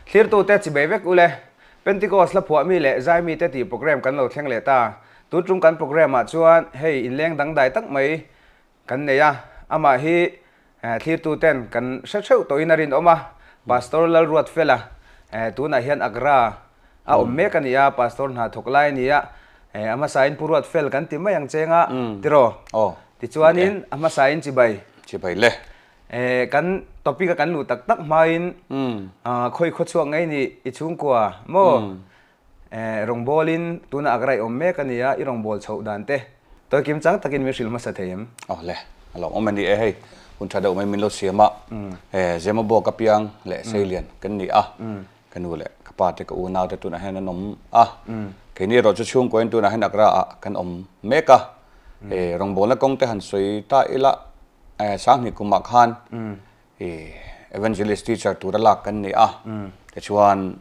Thlirtute chibei vek ule. Pentecost hla phuah mi leh zai mite tih program kan lo thleng leh ta. Tun tum kan program ah chuan hei inleng dangdai tak mai kan nei a, amah hi thlirtuten kan hre theuh tawhin a rinawm a, Pastor Lalruatfela tunah hian Agra a awm mek a ni a, Pastor hna thawk lai a ni a, a hmasain Pu Ruatfel kan ti mai ang cheng a, tiraw? Tichuanin a hmasain chibai. Chibai le. Kan topic a kan luh tak tak hmain khawi khawchhuak ngei ni i chhungkua maw? Rawngbawlin tuna Agra i awm mek a ni a, i rawngbâwl chhoh dan te tawi kim chang takin min hrilh hmasa thei em? Aw le, a lawm awm a ni e hei, hun tha deuh mai min lo siam a, Zemabawk apiang leh Seilian kan ni a, ka nu leh ka pa te ka unau te tunah hian an awm a, keini erawh chu chhungkuain tunah hian Agra ah kan awm mek a, rawngbawlna kawng te han sawi ta ila Sanghnih kumah khan Evangelist teacher tura lak kan ni a, tichuan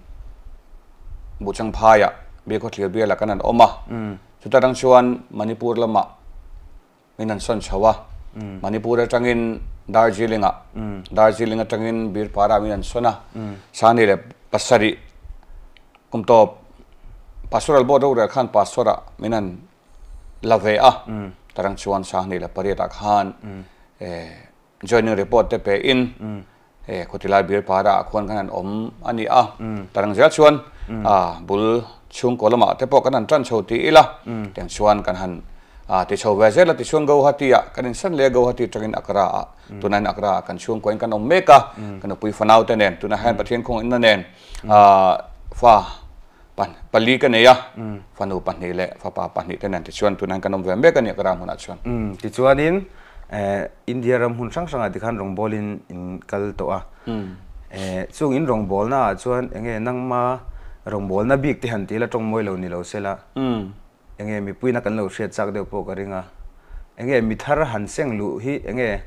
Buhchangphaiah Biakhawthlir bialah kan han awm a, chuta tang chuan Manipur lamah min han sawn chho a, Manipur atangin Darjeeling-ah, Darjeeling atangin Birpara min han sawn a, Sanghnih leh pasarih kum tawp Pastoral Board rorel khan Pastor-ah min han la ve a, tarang chuan Sanghnih leh pariatah khan Joining report te pe in khawtilai bir para ah khuan kan han awm a ni a, tarang zel chuan bul chhungkaw lamah te pawh kan han tan chho ti ila, tiang chuan kan han ti chho ve zel a, tichuan Guwahati ah kan insan leh a, Guwahati atangin Agra ah tunah hian Agra ah kan chhungkaw in kan awm mek a, ka nupui fanau te nen tunah hian Pathian khawngaihna nen fa pali ka nei a, fanu pahnih leh fapa pahnih te nen tichuan tunah hian kan awm ve mek a ni Agra hmunah chuan. Tichuanin India ram hmun hrang hrangah tikhan rawngbawlin in kal tawh a, chung in rawngbawlna ah chuan enge nangma rawngbawlna bik te han ti ila tawng mawi lo ni lo sela, enge mipuina kan lo hriat chak deuh pawh ka ring a, enge mithar han seng luh hi enge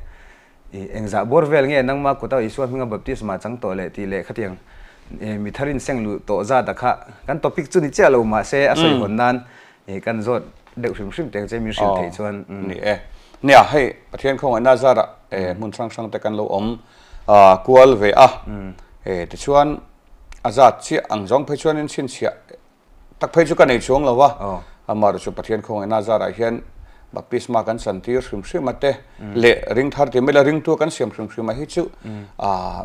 engzah bawr vel nge nangma kuta Isua hminga baptisma chang tawh leh tih leh khatiang mithar in seng luh tawh zat a kha kan topic chu ni chiah lo mahse a sawi hawn nan kan zawt deuh hrim hrim teng che min hrilh theih chuan. Ni e. Nia hei Pathian khawngaihna zarah hmun hrang hrang te kan lo awm kual ve a, tichuan a zat chiah ang zawng phei chuan in chhinchhiah tak phei chu ka nei chuang lo a, amaherawhchu chu Pathian khawngaihna zarah hian baptisma kan chantir hrim hrim a te leh ringthar ti mai la ringtu kan siam hrim hrim a hi chu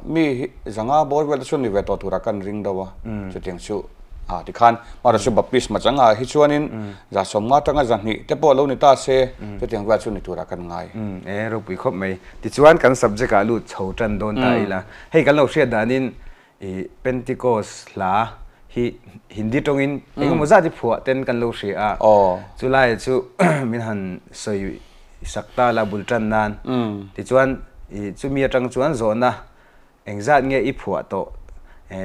mi zanga bawr vel te chu ni ve tawh turah kan ring deuh a, chutiang chu tikhan amaherawhchu chu baptisma changah hi chuanin za sawmnga atanga zahnih te pawh lo ni ta se chutiang vel chu ni turah kan ngai. E ropui khawp mai. Tichuan kan subject ah lut chho tan dawn ta ila hei kan lo hriat danin I Pentecost hla hi Hindi tawngin engemaw zat i phuah ten kan lo hria a, chulai chu min han sawi sak ta la bul tan nan. Tichuan i chumi atang chuan zawhna engzat nge i phuah tawh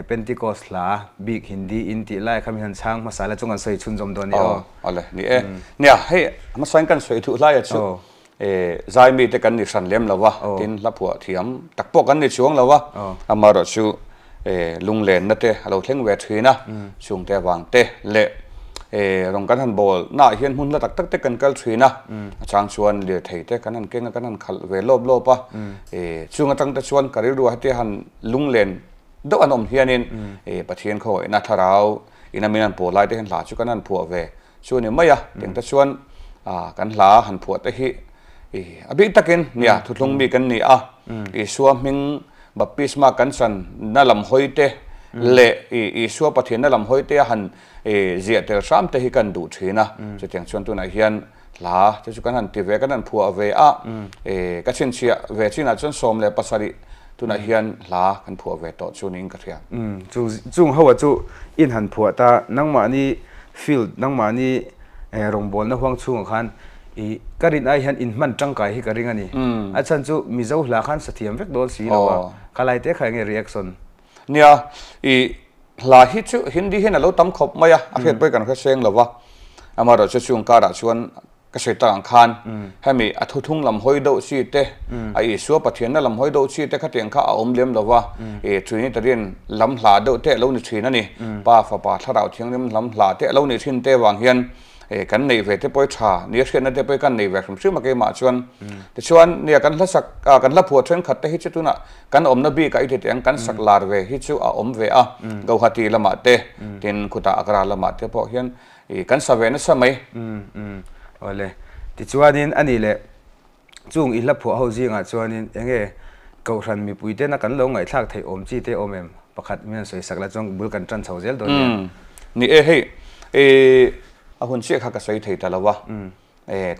Pentecost hla bik Hindi in tih lai kha min han chhang hmasa la chu kan sawi chhunzawm dawn nia aw. Awle ni e. Nia hei hmasain kan sawi thuh hlaia chu Zai mite kan ni hran lem lo a, tin hla phuah thiam tak pawh kan ni chuang lo a, amaherawhchu lunglenna te a lo thleng ve thin a, chhungte avang te leh rawng kan han bawl naah hian hmun hla tak tak te kan kal thin a, a chang chuan lirthei te kan han keng a, kan han khalh ve lawp lawp a, chung atang te chuan ka rilru ah hetia han lunglen deuh an awm hianin Pathian khawngaihna thlarau ina min han pawl lai te hian hla chu kan han phuah ve Chu a ni mai a, tengte chuan kan hla han phuah te hi a bik takin nia thuthlung mi kan ni a, Isua hming baptisma kan chan na lam hawi te leh Isua Pathian na lam hawi te a han ziah tel hram te hi kan duh thin a, chutiang chuan tunah hian hla te chu kan han ti ve kan han phuah ve a, ka chhinchhiah ve chinah chuan 17 tunah hian hla kan phuah ve tawh chu niin ka hria. Chung ho a chu in han phuah ta nangmahni Field, nangmahni rawngbawlna huang chhungah khan i ka rin ai hian inhman tangkai hi ka ring a ni. A chhan chu Mizo hla khan sa thiam vek dawn si lo a, ka lai te kha enge reaction? Nia, i hla hi chu Hindi hian a lo tam khawp mai a, a hriat pawh hi kan hre seng lo va, amaherawhchu chung karah chuan Ka sawi tak ang khan hemi a thuthung lam hawi deuh chi te, a Isua Pathianna lam hawi deuh chi te khatiang kha a awm lem lo va, i Trinitarian lam hla deuh te a lo ni thin a ni. Pa, Fapa, Thlarau Thianghlim lam hla te a lo nih thin te vang hian kan nei ve te pawh hi tha nia hriatna te pawh hi kan nei ve hrim hrim a keimah chuan. Tichuan nia kan hla sak kan hla phuah thenkhat te hi chu tunah kan awmna bikah i ti teh ang kan sak lar ve hi chu a awm ve a, Gauhati lamah te tin khutah Agra lamah te pawh hian kan sa ve nasa mai. Awle tichuanin a nih leh Chung i hla phuah ho zingah chuanin enge Kohhran mipui tena kan lo ngaihthlak theih awm chi te awm em? Pakhat min han sawi sak la chuan bul kan tan chho zel dawn nia. Ni e hei i a hun chiah kha ka sawi thei ta lo a,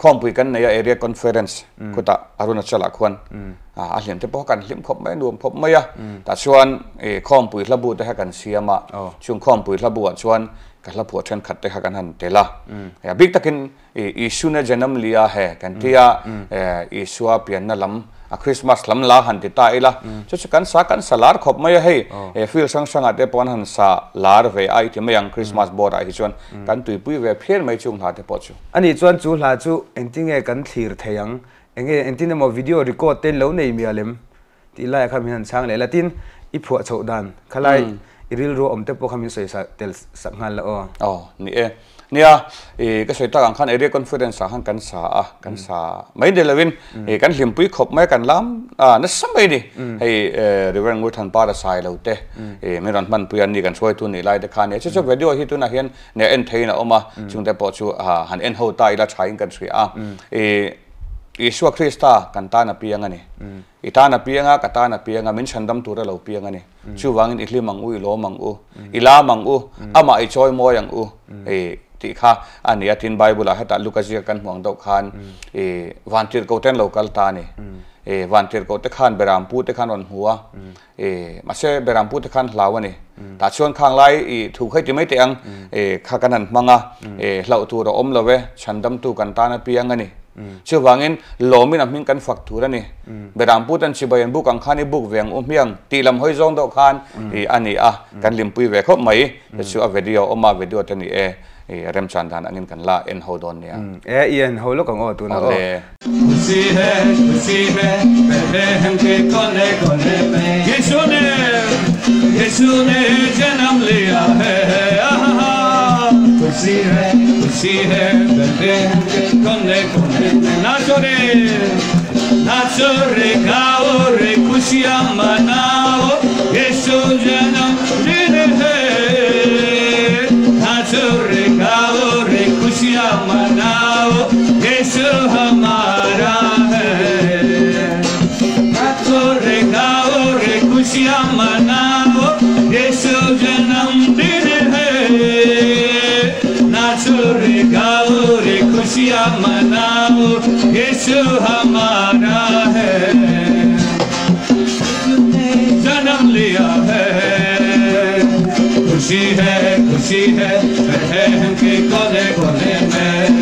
khawmpui kan nei a area conference khutah Arunachal ah khuan a hlim te pawh kan hlim khawp mai a nuam khawp mai a, tah chuan i khawmpui hla bu te kha kan siam a, chung khawmpui hla bu ah chuan ka hla phuah thenkhat te kha kan han tel a, a bik takin Isua ne janam liya hai kan ti a, Isua pianna lam a Christmas lam la han ti ta ila, chu chu kan sa kan sa lar khawp mai a hei, field hrang hrangah te pawh an han sa lar ve a i ti mai ang Christmas board ah hi chuan kan tuipui ve phian mai chung hla te pawh chu. Ani chuan chu hla chu engtinge kan thlir thei ang, enge engtin emaw video record te lo nei mial em? Tih laiah khan min han chhang leh la tin i phuah chhoh dan khalai i rilru awm te pawh kha min sawi tel sak nghal la aw. Aw ni e. Nia i ka sawi tak ang khan area conference ah khan kan sa a kan sa mai ni lovin i kan hlimpui khawp mai kan lam a nasa mai ni. Hei Reverend Ngurthan Para sai lo te i min rawn hmanpui a ni kan hruaitu nih lai te khan nia chu chu video hi tunah hian nia en theiin a awm a chung te pawh chu han en ho ta ila tha in kan hria a i Isua Krista kan tan a piang a ni. I tan a piang a, ka tan a piang a, min chhandam tur a lo piang a ni. Chuvangin i hlim ang u, i lawm ang u, i lam ang u, amah i chawi mawi ang u tih kha a ni a. Tin, Bible-ah hetah Luka ziak kan hmuh ang deuh khan i vantirhkoh te an lo kal ta a ni. I vantirhkoh te khan Berampu te khan rawn hmu a, i mahse Berampu te khan hlau a ni. Tah chuan khang lai i thu kha i ti mai teh ang, i kha kan han hmang a, i hlauh tur a awm lo e, chhandamtu kan tan a piang a ni. Chuvangin lawmin a hming kan fak tur a ni. Berampu ten chibai an buk ang khan i buk ve ang u hmiang tih lam hawi zawng deuh khan i a ni a, kan limpui ve khawp mai. Te chu a video a awm a, video te ni e, i remchan dan angin kan la en ho dawn nia. E, i en ho lawk ang aw tuna aw. Awle. Khushi hai khushi hai Bethlehem ke kone kone mein Yeshu ne Yeshu ne janam liya hai aha Khushi hai khushi hai Bethlehem ke kone kone mein Nacho re nacho re gao re khushiyan manao Yeshu janam din hai Nacho re gao re khushiyan manao Yeshu hamara hai Nacho re gao re khushiyan manao Yeshu janam din hai Nacho re gao re khushiyan manao Yeshu hamara hai Janam liya hai Khushi hai khushi hai Bethlehem ke kone kone mein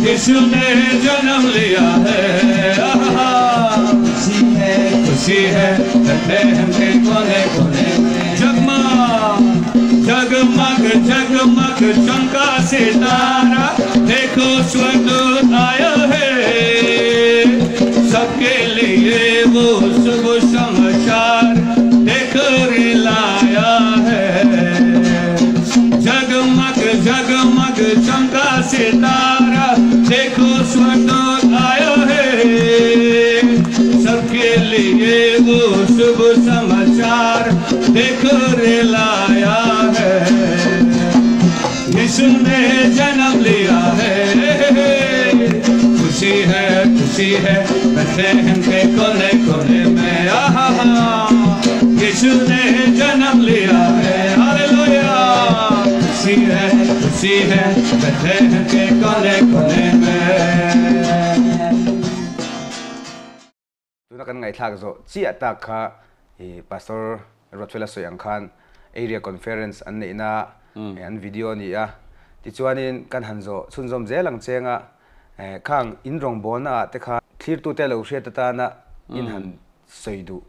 Yeshu ne janam liya hai Khushi hai khushi hai Bethlehem ke kone kone mein Jagmag jagmag jagmag chamka sitara dekho swargdoot aaya hai sabke liye wo shubh samachar dekh re laya hai Jagmag jagmag chamka sitara dekho swargdoot aaya hai sabke liye wo shubh samachar dekh re laya hai Yeshu ne janam liya hai khushi hai khushi hai Bethlehem ke kone kone mein aha Yeshu ne janam liya hai hallelujah khushi hai khushi hai Bethlehem ke kone kone mein. Tuna kan ngaihthlak zawh chiah tak kha i Pastor Ruatfela sawi ang khan Area Conference an neihna an video a ni a. Tichuanin kan han zawh chhunzawm zel ang cheng a, khang in rawngbawlna ah te kha thlirtute lo hriat atana in han sawi duh.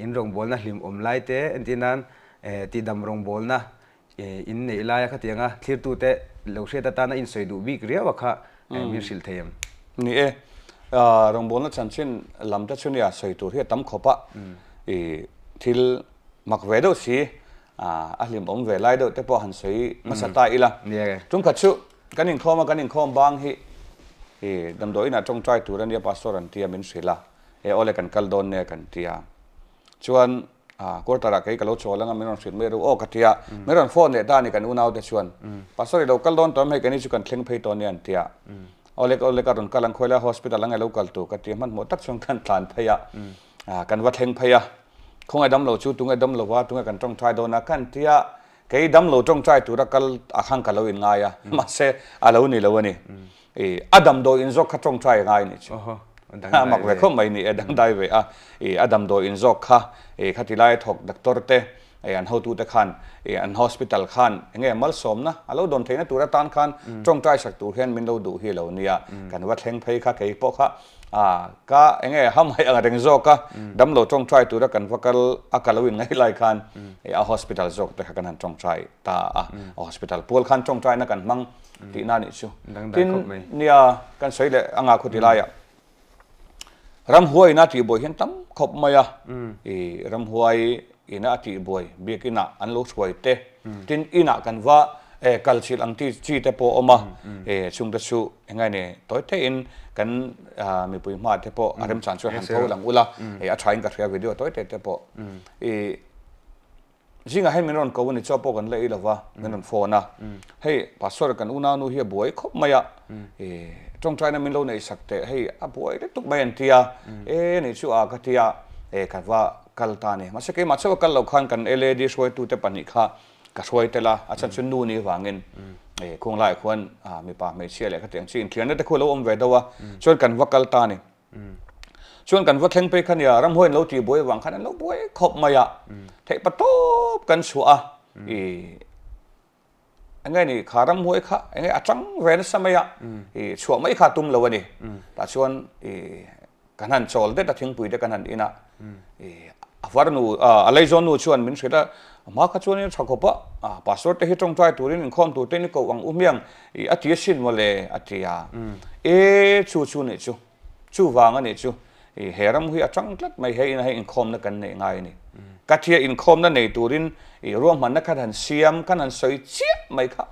In rawngbawlna hlim awm lai te entir nan tihdam rawngbawlna in neih laia khatianga thlirtute lo hriat atana in sawi duh bik riau a kha min hrilh thei em? Ni e, rawngbawlna chanchin lam te chu nia sawi tur hi a tam khawp a, i thil mak ve deuh si A hlim awm ve lai deuh te pawh han sawi hmasa ta ila. Tum khat chu kan inkhawm a, kan inkhawm bang hi i damdawi inah tawngtai tur a nia pastor an tia min hrilh a, e awle kan kal dawn nia kan tia. Chuan quarter ah kei ka lo chawl anga min rawn hrilh mai ru aw ka tia, min rawn phone leh ta a ni kan unau te chuan pastor i lo kal dawn tawh em hei keini chu kan thleng phei tawh nia an tia. Awle awle ka rawn kal ang khawi lai hospital anga i lo kal tur ka tia hmanhmawh tak chuan kan tlan phei a, kan va thleng phei a. Khawngaih damlo chu tunge damlo a, tunge kan tawngtai dawn a, kan tia kei damlo tawngtai tura kal a khan ka lo in ngai a, mahse a lo ni lo a ni. I a damdawi in zawk kha tawngtai a ngai a nih chu. A mak ve khawp mai ni e, dangdai ve a. I a damdawi in zawk kha i khati laia thawk doctor te i an hotute khan i an hospital khan enge malsawmna a lo dawn theihna tur atan khan tawngtai sak tur hian min lo duh hi a lo nia. Kan va thleng phei kha kei pawh kha A, ka eng nge hamhaih ang reng zawk a, damlo tawngtai tura kan va kal a ka lo inngaih lai khan a hospital zawk te kha kan han tawngtai ta a, a hospital pual khan tawngtaina kan hmang tihna anih chu. Tin, nia kan sawi leh anga khuti laiah ramhuai ina tihbuai hian tam khawp mai a, i ramhuai ina a tihbuai biakinah an lo hruai te, tin inah kan va kal chilh ang tih chi te pawh a awm a, chungte chu Eng nge ni, tawi theihin kan mipui hma te pawh a remchan chuan han tho lang ula, hei a thain ka hria video tawi te te pawh. I zingah hian min rawn ko a ni chaw pawh kan la ei lova, min rawn phone a. Hei pastor kan unaunu hi a buai khawp mai a, i tawngtaina min lo neih sak teh hei a buai lutuk mai an ti a, e ni chu a ka ti a, e ka va kal ta a ni. Mahse keimah chauh a kal loh khan kan LAD hruaitute pahnih kha Ka hruai tel a, a chhan chu nu ni vangin khuang laiah khuan mipa hmeichhia leh khatiang chi inthiarna te khu a lo awm ve deuh a, chuan kan va kal ta a ni. Chuan kan va thleng phei kha nia, ramhuai an lo tih buai avang khan an lo buai khawp mai a, theih pa tawp kan chhuah a, i enge ni kha ramhuai kha enge a chang ve nasa mai a, i chhuah mai kha tum lo a ni. Tah chuan i Kan han chawl det a thingpui te kan han in a, i a varnu a leizawn nu chuan min hrilh a, a hma kha chuan in a tha khawp a, pastor te hi tawngtai turin inkhawm tur te in i koh ang u hmiang i a ti asin mawle a ti a, e chu chu nih chu, chu vang a nih chu, i he ram hi a tang tlat mai he inah hian inkhawmna kan neih ngai a ni. Ka thia inkhawmna nei turin i ruahmanna khan han siam khan han sawi chiah mai kha,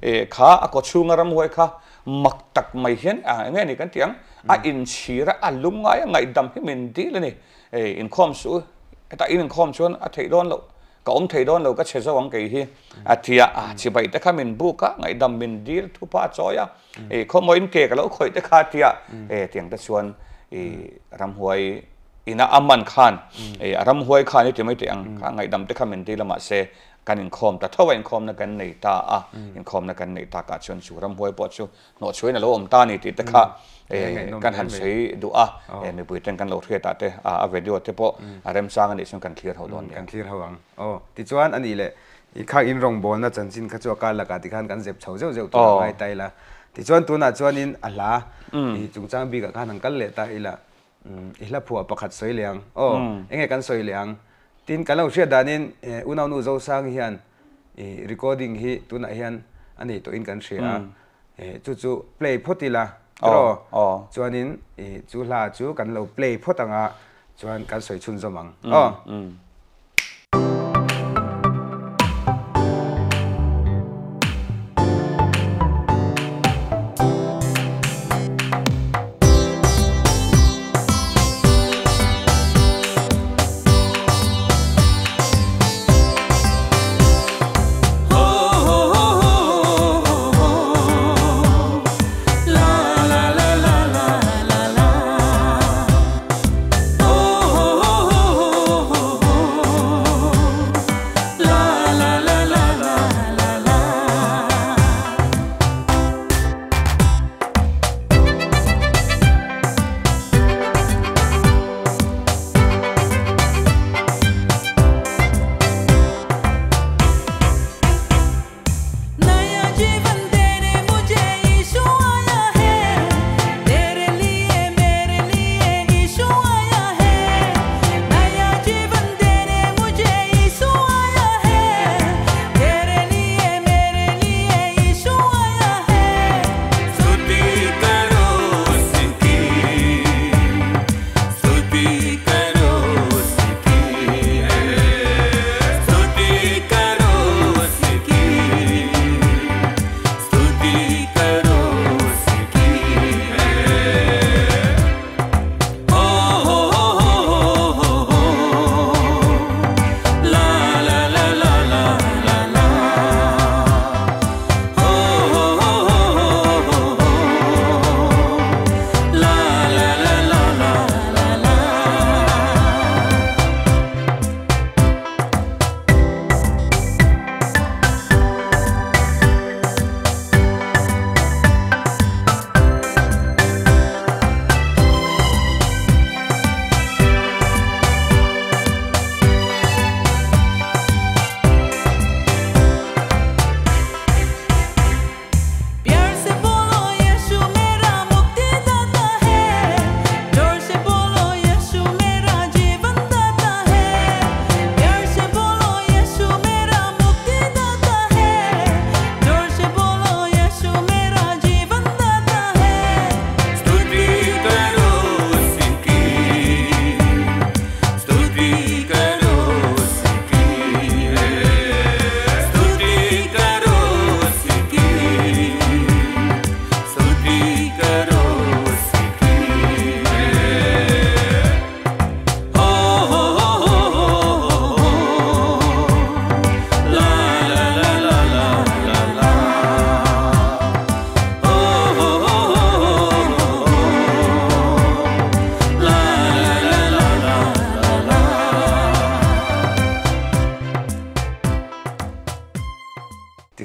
e kha a kawchhunga ramhuai kha Mak tak mai hian a enge ni kan tih ang, a inchhir a, a lungngai a, ngaihdam hi min dil a ni. Ei, inkhawm suh u, hetah in inkhawm chuan a theih dawn loh, ka awm thei dawn lo, ka chhe zo ang kei hi a ti a, a chibai te kha min buk a, ngaihdam min dil thupa a chawi a, ei khawmaw in ke ka lo khawih te kha a ti a, e tiang te chuan i ramhuai ina a man khan, ei a ramhuai khan i ti mai teh ang, kha ngaihdam te kha min dil a mahse Kan inkhawm ta tho a, inkhawmna kan nei ta a, inkhawmna kan neih takah chuan chu ramhuai pawh chu hnawhchhuahin a lo awm ta a ni tih te kha kan han sawi duh a, mipui ten kan lo hriatah te a video te pawh a remchang a nih chuan kan thlir ho dawn nia. Kan thlir ho ang. Aw, tichuan a nih leh i khang in rawngbawlna chanchin kha chu a kar lakah tikhan kan zep chho zeuh zeuh tur a ngai ta ila. Tichuan tunah chuanin a hla i chungchang bikah khan han kal leh ta ila. I hla phuah pakhat sawi leh ang. Aw, enge kan sawi leh ang? Tin, kan lo hriat danin Unaunu Zosang hian i recording hi tunah hian a nei tawhin kan hria a. Chu chu play phawt ila tiraw? Chuanin chu hla chu kan lo play phawt ang a, chuan kan sawi chhunzawm ang. Aw.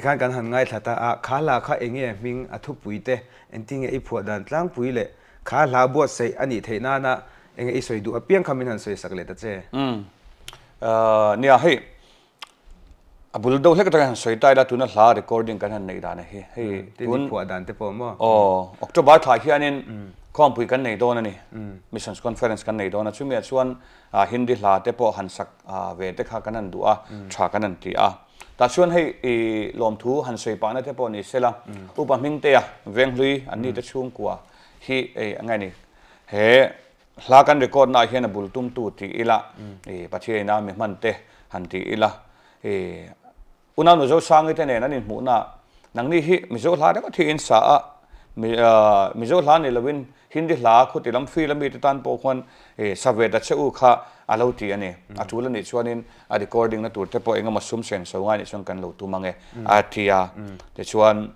Tikhan kan han ngaithla ta a, kha hla kha enge hming a thupui te, engtinge i phuah dan tlangpui leh kha hla buatsaih a nih theih nana enge i sawi duh apiang kha min han sawi sak leh ta che. Umm. Nia hei a bul deuh hlek atangin han sawi ta ila tuna hla recording kan han neih dan a hi. Hei tun i phuah dan te pawh maw? Aw, October thla hianin khawmpui kan nei dawn a ni. Missions Conference kan nei dawn a, chumi ah chuan Hindi hla te pawh han sak ve te kha kan han duh a, tha kan han ti a. Tah chuan hei i lawmthu han sawi pahna te pawh ni sela, Upa Hmingtea Venghlui an ni te chhungkua hi ei a nge ni, he hla kan record naah hian a bul tumtu ti ila, i Pathiaina mi hman te han ti ila, i Unau Mizo Sangi te nen an inhmuhna nangni hi Mizo hla ringawt hi in sa a, Mizo hla ni loin Hindi hla khuti lam feel a mite tan pawh khuan sa ve ta che u kha a lo ti a ni. A tul a nih chuanin a recording na tur te pawh engemaw sum sen so ngai nih chuan kan lo tum ang e a ti a. Tichuan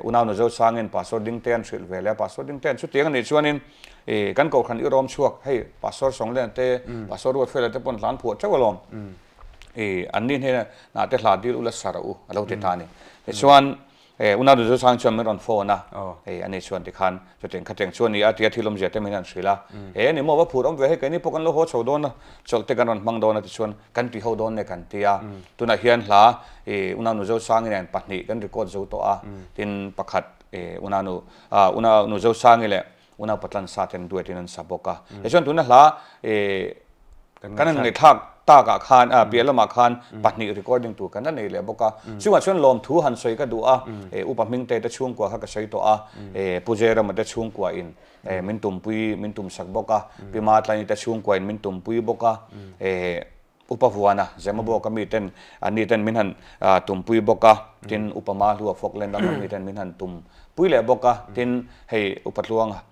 Unau Mizo Sangin Pastor Dingte an hrilh ve leh a, Pastor Dingte an chutiang a nih chuanin kan kohhran i rawm chhuak hei Pastor Sawnglen te Pastor Ruatfela te pawh an hlan phuah teuh alawm. I an ni hnena nah te hla dil ula sar a u a lo ti ta a ni. Tichuan Una Duzu Sang chuan min rawn phone a, hei ani chuan tikhan chutiang khatiang chu a ni a tia thil awmzia te min han hrilh a. He ni maw va phur awm ve hei keini pawh kan lo haw chho dawn a, chawlh te kan rawn hmang dawn a tichuan kan ti ho dawn e kan ti a. Tunah hian hla i Una Nuzo Sangi nen pahnih kan record zo tawh a, tin pakhat Una Nu Una Nuzo Sangi leh Unau Patlan sa ten duet in an sa bawk a. Tichuan tuna hla kan han ngaihthlak tak ah khan piah lamah khan pahnih recording tur kan la nei leh bawk a. Chungah chuan lawmthu han sawi ka duh a, Upa Hmingte te chhungkua kha ka sawi tawh a, Pu Jerama te chhungkua in min tumpui min tumsak bawk a, Pi Matlani te chhungkua in min tumpui bawk a, Upa Vuana, Zemabawka miten an ni ten min han tumpui bawk a, tin Upa Mahlua Falkland lama mi ten min han tumpui leh bawk a, tin hei Upa Tluanga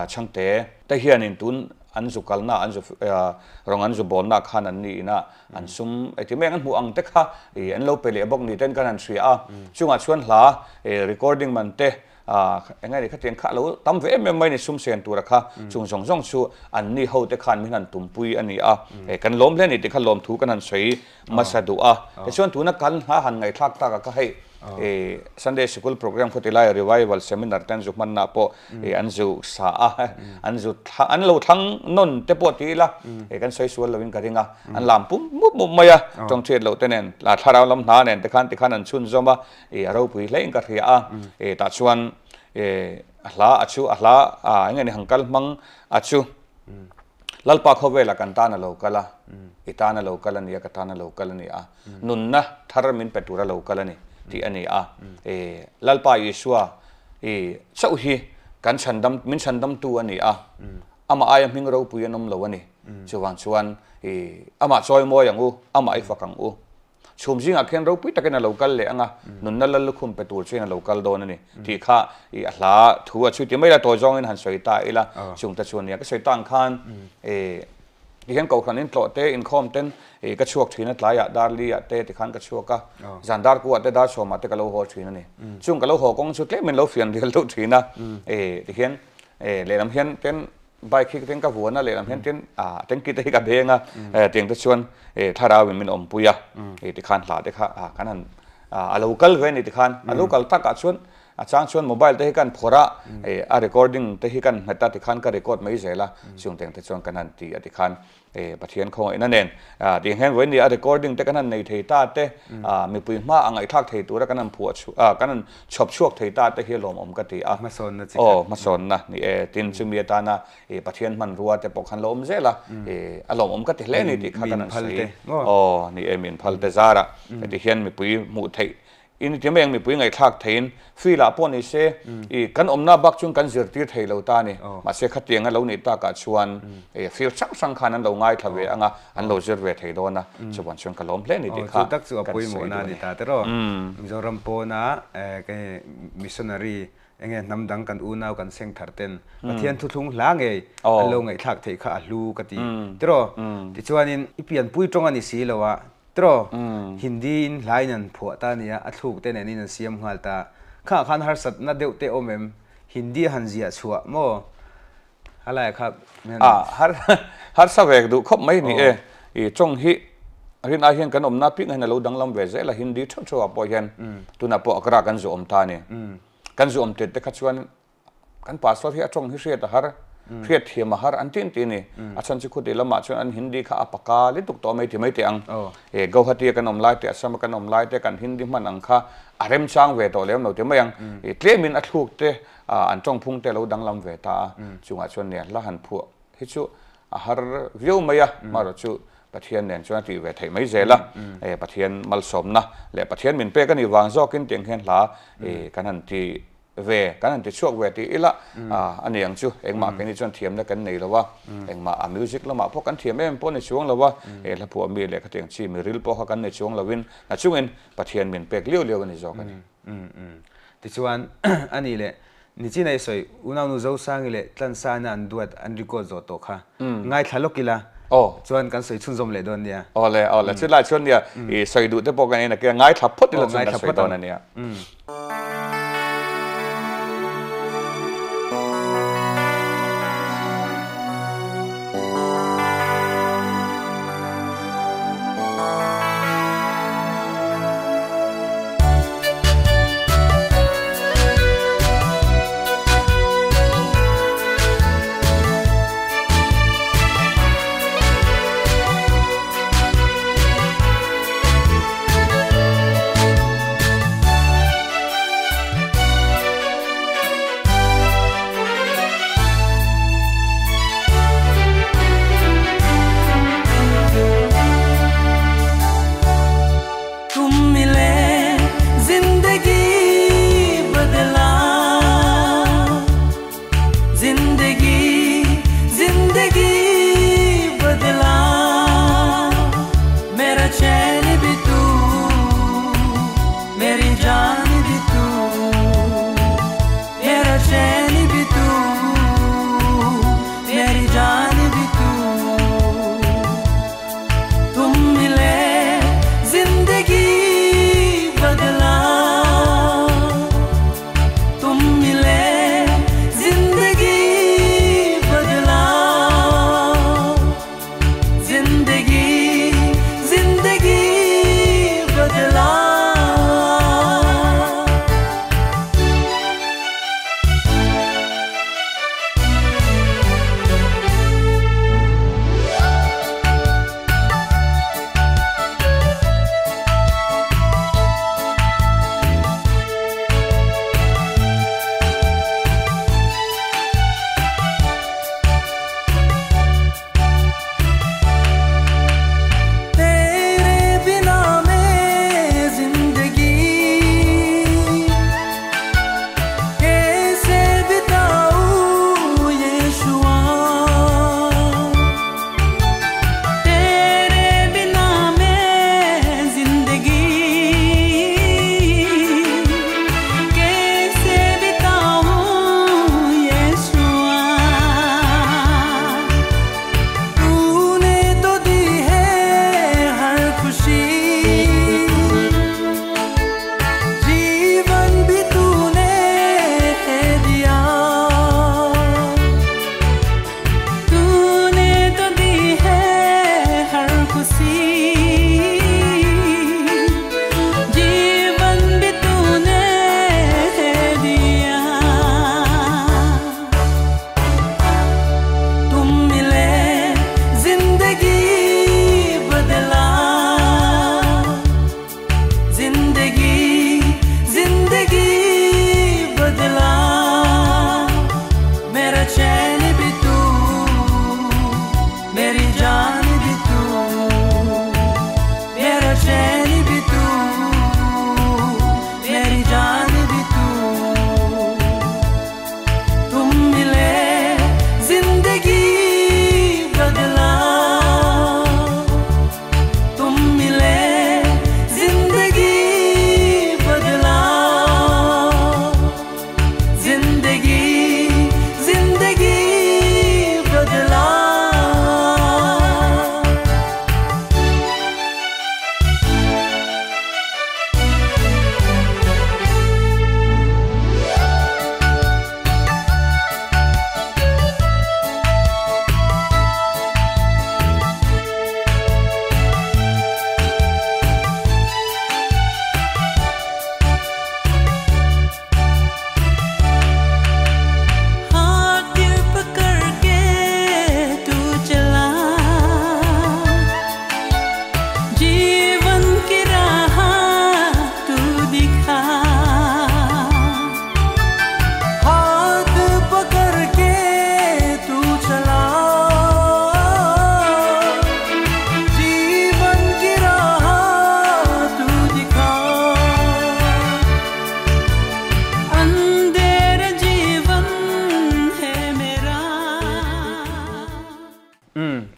Chhangte te hianin tun an zu kalna an zu rawng an zu bawlna khan an ni ina an sum eti mai ang an hmuh ang te kha an lo pe leh bawk ni ten kan han hria a, chungah chuan hla recording man te Eng nge ni khatiang kha a lo tam ve em em mai ni sum sen tura kha chung zawng zawng chu an ni ho te khan min han tumpui a ni a, kan lawm hle ni tih kha lawmthu kan han sawi hmasa duh a. Tichuan tuna kan hla han ngaihthlak tak a kha hei Sunday Sikul program khaw ti laia revival seminar te an zu hmanna pawh an zu sa a, an zu an lo thlang nawn te pawh ti ila kan sawi sual loin ka ring a, an lam pum mup mup mai a, tawngchhiat loh te nen thlarau lam hna nen te khan tikhan an chhunzawm a. I a ropui hle in ka hria a, i tah chuan i a hla a chu a hla a eng nge ni han kal hmang a chu Lalpa khawvela kan tan a lo kal a, i tan a lo kal a ni a, ka tan a lo kal a ni a, nunna thar min pe tur a lo kal a ni tih a ni a, i Lalpa Isua i chauh hi kan chhandam min chhandamtu a ni a, amah aia hming ropui an awm lo a ni, chuvang chuan i amah chawimawi ang u, amah i fak ang u. Chhum zingah khian ropui takin a lo kal leh ang a, nunna lal lukhum pe tur chuan a lo kal dawn a ni tih kha i a hla thu a chhui ti mai la, tawi zawngin han sawi ta ila, chungte chuan nia ka sawi ta ang khan i tihian kohhran in tlawh te inkhawm ten i ka chhuak thin a, tlaiah dar li ah te tikhan ka chhuak a, zan dar kuah te dar sawmah te ka lo haw thin a ni. Chung ka lo haw kawng chu tlemin lo fian rial deuh thin a, i tihian lehlam hian ten Bike hi ten ka vuan a, lehlam hian ten ah tanki te hi ka beng a, tiang te chuan thlarau in min awmpui a, tikhan hla te kha kan han a lo kal ve a ni tikhan, a lo kal takah chuan a chang chuan mobile te hi kan phawrh a, a recording te hi kan hmet a tikhan ka record mai zel a, chung teng te chuan kan han ti a tikhan Pathian khawngaihna nen tiang hian vawiin ni a recording te kan han nei thei ta te, mipui hma a ngaihthlak thei tura kan han phuah chhuah kan han chhawp chhuak thei ta te hi a lawmawm ka ti a. Hmasawnna chi khat. Aw hmasawnna ni e, tin chumi atana Pathian hmanrua te pawh khan lo awm zel a, a lawmawm ka ti hle a ni tih kha kan han sawi. Aw ni e, min phal te zarah heti hian mipui hmuh theih In ti mai ang mipui ngaihthlak theiin field ah pawh ni se i kan awmna bak chuan kan zirtir thei lo ta a ni. Mahse khatiang a lo nih takah chuan i field hrang hrang khan an lo ngaithla ve ang a, an lo zir ve thei dawn a, chuvan chuan ka lawm hle a ni tih kha Chu tak chu a pawimawhna a ni ta tiraw. Mizoram pawna missionary enge hnam dang kan unau kan seng thar ten Pathian thuthlung hla ngei an lo ngaihthlak theih kha a hlu ka ti tiraw. Tichuanin i pianpui tawng a ni si lo a, Tiraw, Hindi in hla in an phuah ta nia, a thluk te nen in an siam nghal ta. Khangah khan harsatna deuh te awm em? Hindi a han ziah chhuah maw? Halaiah kha min han. Ah, har harsa vek duh khawp mai ni e. I tawng hi Rin ai hian kan awmna piang hian a lo danglam ve zel a, Hindi theuh theuh ah pawh hian tunah pawh Agra kan zu awm ta a ni. Kan zu awm tet te kha chuan kan pastor hi a tawng hi hriat a har, hriat thiam a har an ti an ti a ni. A chhan chu khuti lamah chuan an Hindi kha a paka lutuk tawh mai ti mai teh ang. E Guwahati a kan awm lai te, Assam a kan awm lai te kan Hindi hman ang kha a remchang ve tawh lem lo ti mai ang. E tlemin a thluk te an tawng phung te a lo danglam ve ta a, chungah chuan nia hla han phuah hi chu a har viau mai a, marawh chu Pathian nen chuan a tih ve theih mai zel a, e Pathian malsawmna leh Pathian min pek a nih vang zawkin tiang hian hla e kan han ti ve, kan han ti chhuak ve tih ila a ni ang chu. Engmah keini chuan thiamna kan nei lo a, engmah a music lamah pawh kan thiam em pawh a ni chuang lo a, he hla phuah mi leh khatiang chi mi ril pawh kha kan nei chuang loin na chungin Pathian min pek liau liau a ni zawk a ni. Tichuan a nih leh Nichin a i sawi, Unaunu Zosangi leh Tlansana an duat an record zawh tawh kha. Ngaithla lawk ila, chuan kan sawi chhunzawm leh dawn nia. Aw le, aw le, chulai chuan nia, i sawi duh te pawh kan en a, ngaithla phawt ila chuan kan sawi dawn a nia.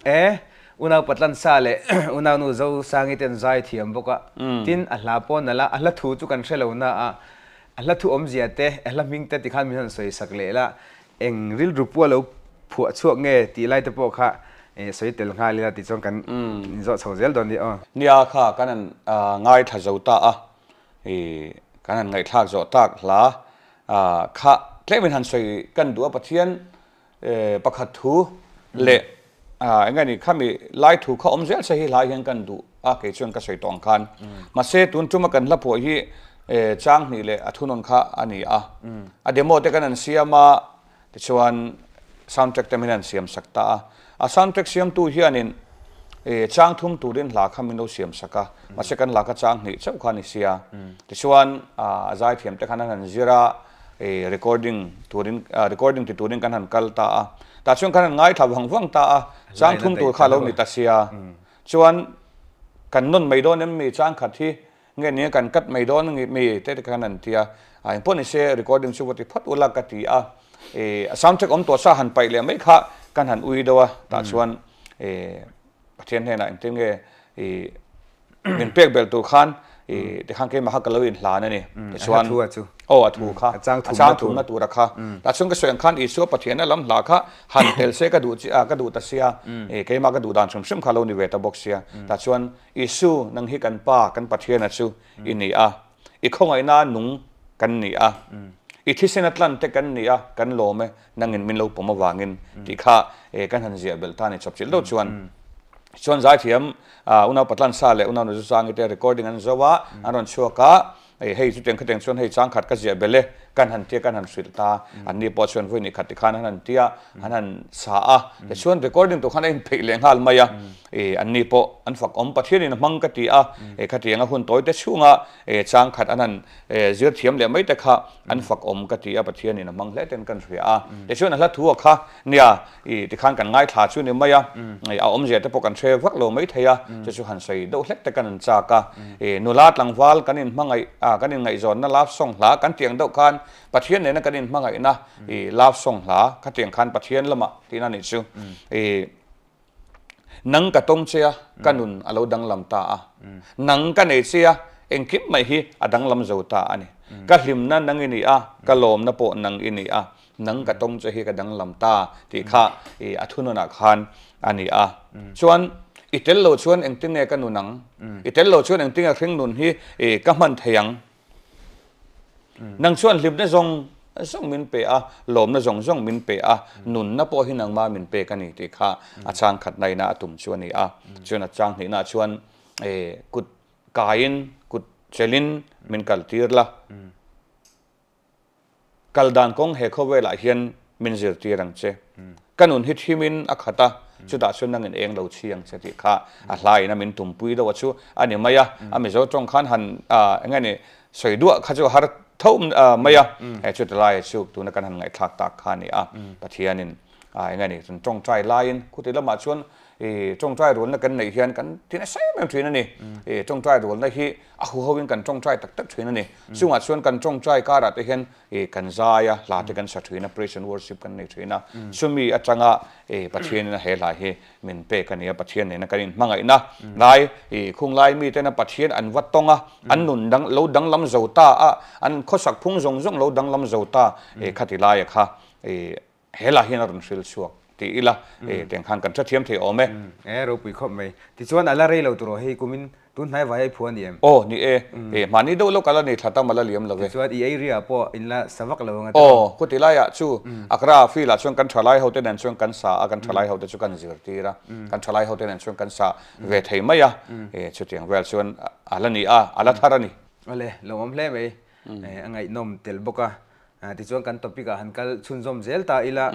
E, unau Patlan sa leh unaunu Zosangi te an zai thiam bawk a, tin a hla pawh nalh a, a hla thu chu kan hre lo na a, a hla thu awmzia te, a hla hming te tikhan min han sawi sak leh la, eng rilru pua lo phuah chhuak nge tih lai te pawh kha sawi tel nghal ila tichuan kan inzawh chho zel dawn nia aw. Nia kha kan han ngaithla zo ta a, kan han ngaihthlak zawh tak hla kha tlem in han sawi kan duh a, Pathian Pakhat thu leh eng nge ni khami lai thu kha awm zel se hi hlai hian kan duh a kei chuan ka sawi tawh ang khan. Mahse tun tuma kan hla pawh hi chang hnih leh a thunawn kha a ni a. A demo te kan han siam a tichuan soundtrack te min han siam sak ta a. A soundtrack siamtu hianin chang thum turin hla kha min lo siam sak a. Mahse kan hla kha chang hnih chauh kha a ni sia. Tichuan a zaithiam te khan an han zir a. Recording turin recording ti turin kan han kal ta a, tah chuan kan han ngaithla vang vang ta a, chang thum tur kha a lo ni ta sia. Chuan kan nawn mai dawn em mi chang khat hi nge nia kan cut mai dawn mi te te khan an ti a, a engpawh ni se recording chu va ti phawt ula ka ti a, a soundtrack awm tawh sa han paih leh mai kha kan han ui deuh a, tah chuan Pathian hnenah engtin nge min pek belh tur khan i tikhan keimah kha ka lo inhlan a ni. Tichuan, aw a thu kha, a chang thumna tura kha. Tah chuan ka sawi ang khan Isua Pathianna lam hla kha han tel se ka duh chi a, ka duh ta sia, i keimah ka duh dan hrim hrim kha lo ni ve ta bawk sia. Tah chuan Isu nang hi kan Pa, kan Pathiana chu i ni a, i khawngaihna nung kan ni a, i thisena tlan te kan ni a, kan lawm e, nangin min lo pawm avangin tih kha kan han ziah belh ta a ni chawpchilh deuh chuan. Chuan zaithiam Unau Patlan Sa leh Unau Nuzu Sangi te recording an zo a, an rawn chhuak a, hei chutiang khatiang chuan hei changkhat ka ziah belh e, kan han tia kan han hrilh ta, anni pawh chuan vawi nikhat tikhan an han tia, an han sa a, tichuan recording tur khan a inpheih leh nghal mai a, anni pawh an fak awm Pathianin a hmang ka ti a, khatianga hun tawi te chhunga changkhat an han zir thiam leh mai te kha an fak awm ka ti a, Pathianin a hmang hle ten kan hria a, tichuan a hla thu a kha nia i tikhan kan ngaithla chu ni mai a, a awmzia te pawh kan hre vak lo mai thei a, chu chu han sawi deuh hlek te kan an chak a, i nula tlangval kan inhmangaih a kan inngaihzawnna love song hla kan tiang deuh khan Pathian nena kan inhmangaihna i love song hla kha tiang khan Pathian lamah tihna a nih chu i Nang ka tawng che a, ka nun a lo danglam ta a. Nang ka nei che a, engkim mai hi a danglam zo ta a ni. Ka hlimna nang i ni a, ka lawmna pawh nang i ni a. Nang ka tawng che hi ka danglam ta tih kha i a thunawnah khan a ni a. Chuan i tel lo chuan engtin nge ka nun ang? I tel lo chuan engtin nge hring nun hi i ka hman thei ang? Nang chuan hlimna zawng zawng min pe a, lawmna zawng zawng min pe a, nunna pawh hi nangma min pek a ni tih kha a chang khatna ina a tum chu a ni a. Chuan a chang hnihna chuan kut kaiin, kut chelin min kaltir la. Kal dan kawng he khawvelah hian min zirtir ang che. Ka nun hi thimin a khat a, chutah chuan nangin eng lo chhi ang che tih kha a hlaiin a min tumpui deuh a chu a ni mai a. A Mizo tawng khan han eng nge ni sawi duah kha chu a har tho mai a. Hei chuti laia chu tuna kan han ngaihthlak tak kha a ni a. Pathianin eng nge ni chun tawngtai laiin khuti lamah chuan I tawngtai rualna kan neih hian kan ti nasa em em thin a ni. I tawngtai rualna hi a huho in kan tawngtai tak tak thin a ni. Chungah chuan kan tawngtai karah te hian i kan zai a, hla te kan sa thin a, praise and worship kan nei thin a. Chumi atanga i Pathian in a he hla hi min pek a ni a, Pathian nena kan inhmangaihna lai i khung lai mi tena Pathian an va tawng a, an nun dang lo danglam zo ta a, an khawsak phung zawng zawng lo danglam zo ta i khati laia kha i He lah hian a rawn hril chhuak ti ila tiang khan kan hrethiam thei awm e. E ropui khawp mai. Tichuan a la rei lo tur aw hei kumin tun hnai vai a i phu a ni em? Aw ni e. E mahni deuh lawk a la ni thla tam a la liam lo e. Tichuan i area ah pawh in la sa vak lo ang a tawh. Aw khuti laiah chu Accra field ah chuan kan thalai ho te nen chuan kan sa a, kan thalai ho te chu kan zirtir a, kan thalai ho te nen chuan kan sa ve thei mai a. E chutiang vel chuan a la ni a, a la thar a ni. Awle, lawmawm hle mai. A ngaihnawm tel bawk a. Tichuan kan topic ah han kal chhunzawm zel ta ila,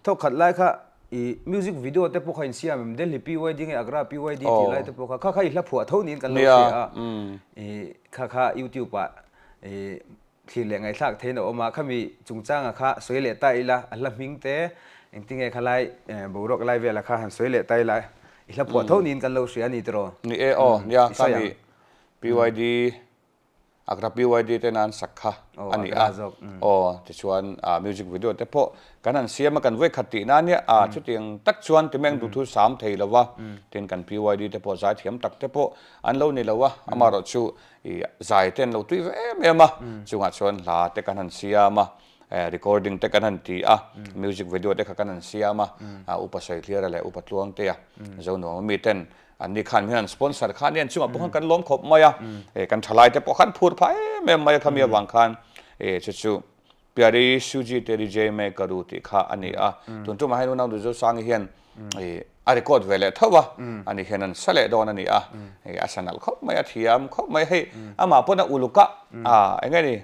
thawkkhat lai kha i music video te pawh kha insiam em? Delhi PYD nge Agra PYD tih lai te pawh kha kha kha i hla phuah tho niin kan lo hria a, i kha kha YouTube ah i thlir leh ngaihthlak theiin a awm a, khami chungchanga kha sawi leh ta ila, a hla hming te engtinge khalai boruak lai velah kha han sawi leh ta ila, i hla phuah tho niin kan lo hria a ni tiraw? Ni e aw, nia khami PYD. Agra PYD te nan sak kha ani a aw tichuan music video te pawh kan han siam a kan vawi khat tih nan nia a chutiang tak chuan ti meng duhthu sam thei lo va tin kan PYD te pawh zai thiam tak te pawh an lo ni lo a amaherawh chu i zai te an lo tui ve em em a chungah chuan hla te kan han siam a recording te kan han ti a music video te kha kan han siam a upa Saithliara leh upa Tluangtea Zonuam ami ten an ni khan hian sponsor khan hian chungah pawh khan kan lawm khawp mai a kan thalai te pawh khan phur phah em em mai a khami avang khan chu chu Pyare Yeshu ji teri jai main karu tih kha a ni a tun tumah hian unau Duhzosanga hian a record ve leh tho a ani hian an sa leh dawn a ni a a sa nalh khawp mai a thiam khawp mai hei amah pawn a uluk a eng nge ni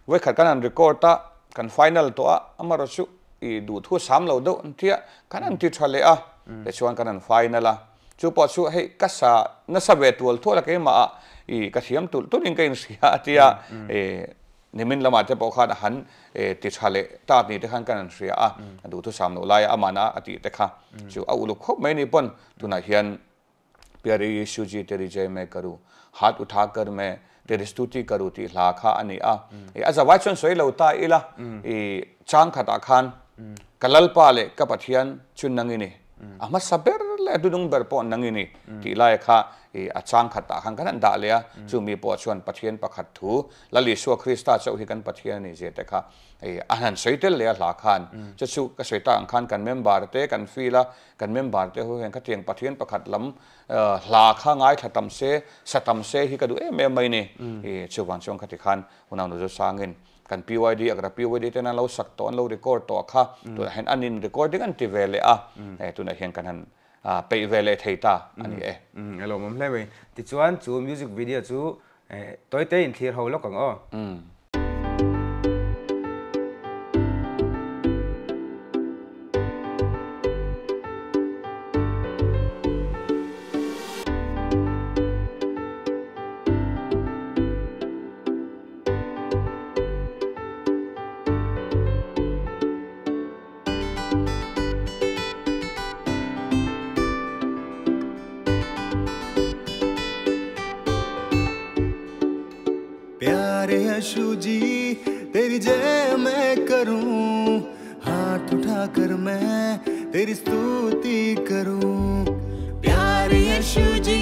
vawikhat kan han record a kan final tawh a amaherawh chu i duhthu sam lo deuh an tia kan han ti tha leh a tichuan kan han final a Chu pawh chu hei ka sa nasa ve tual tual a keimah ah i ka thiam tulh tulh in ka inhria a tia i nimin lamah te pawh khan a han ti tha leh ta ni te khan kan han hria a, a duhthusam loh laia amahna a tih te kha chu a uluk khawp mai ni pawn tunah hian Pyare Yeshu ji teri jai main karu hath utha kar main teri stuti karu tih hla kha a ni a, i a zavai chuan sawi lo ta ila i chang khatah khan ka Lalpa leh ka Pathian chu nang i ni. A hmasa ber leh a dunung ber pawh nang i ni tih lai kha i a chang khatah khan kan han dah leh a, chu mi pawh chuan Pathian pakhat thu Lal Isua Krista chauh hi kan Pathian a nih zia te kha i a han sawi tel leh a hla khan. Chu chu ka sawi tak ang khan kan member te kan feel a, kan member te ho hian khatiang Pathian pakhat lam hla kha ngaithla tam se, sa tam se hi ka duh em em mai ni. I chuvang chuan khati khan Unau Nuzo Sangin Kan PYD Agra PYD ten an lo sak tawh an lo record tawh kha tunah hian an in recording an ti ve leh a tunah hian kan han peih ve leh thei ta a ni e. A lawmawm hle mai. Tichuan chu music video chu tawite in thlir ho lawk ang aw. प्यारे यीशु जी तेरी जय मैं करूं, हाथ उठाकर मैं तेरी स्तुति करूं। प्यारे यीशु जी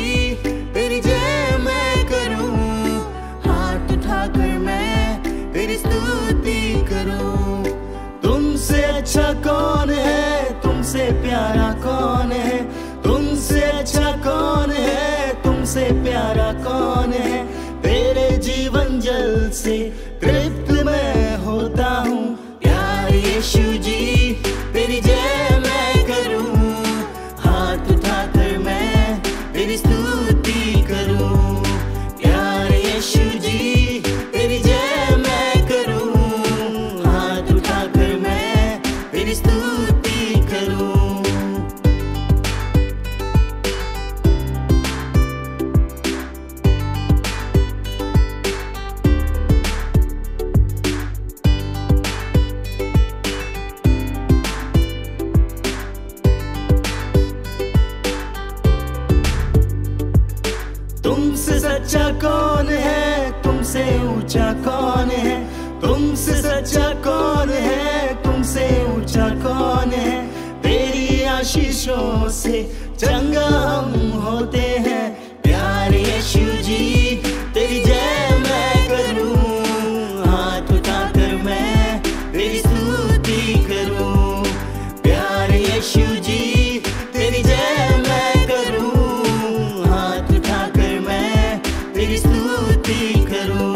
तेरी जय मैं करूं, हाथ उठाकर मैं तेरी स्तुति करूं। तुमसे अच्छा कौन है, तुमसे प्यारा कौन है, तुमसे अच्छा कौन है, तुमसे प्यारा कौन है। तेरे जीवन जल से तृप्त मैं होता हूँ। प्यारे यीशु जी तेरी जय मैं करूँ, हाथ उठाकर मैं तेरी स्तुति करूँ। प्यारे यीशु जी तेरी जय मैं करूँ, हाथ उठाकर मैं तेरी स्तुति करूँ। तुमसे सच्चा कौन है, तुमसे ऊंचा कौन है, तुमसे सच्चा कौन है, तुमसे ऊंचा कौन है। तेरी आशीषों से चंगा हम होते हैं। प्यारे यीशु जी तेरी जय मैं करूं, हाथ उठाकर मैं तेरी स्तुति करूं। प्यारे यीशु जी तेरी जय मैं करूं, हाथ उठाकर मैं तेरी स्तुति करूं।